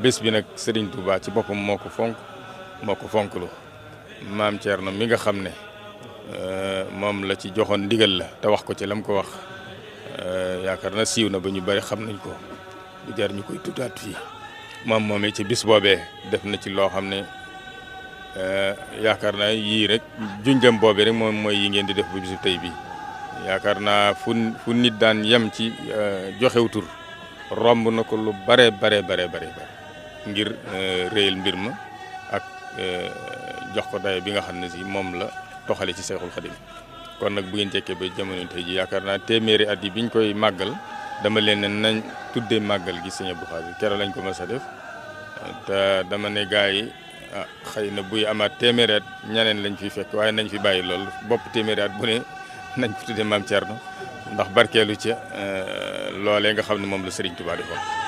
bés bi nag Serigne Touba ci boppam moo ko fonklu maam Thierno mi nga xam ne moom la ci joxoon ndigal la te wax ko ci lam ko wax yaakaar na siiw na ba ñu bari xam nañ ko du jar ñu koy tuddaat fii moom ci bis boobee def na ci loo xam ne yaakaar naa yii rek junjam boobee rek moom mooy yi ngeen di def bu bisu tey bi yaakaar naa fu nit daan yem ci joxew tur romb na ko lu bare ngir réyal mbir ma ak jox ko dayo bi nga xam ne si moom la toxale ci Seexul Xadim kon nag bu ngeen jekkee ba jamono tey ji yaakaar naa téeméeri at yi biñ koy màggal dama leen ne nañ tuddee màggal gi Sëñ Abdou Khadre keroog lañ ko mas a def te dama ne gaa yi xëy na buy amaat téeméeri at ñeneen lañ fiy fekk waaye nañ fi bàyyi lool bopp téeméeri at bu ne nañ ko tuddee maam Thierno ndax barkeelu ca loolee nga xam ne moom la Serigne Touba defoon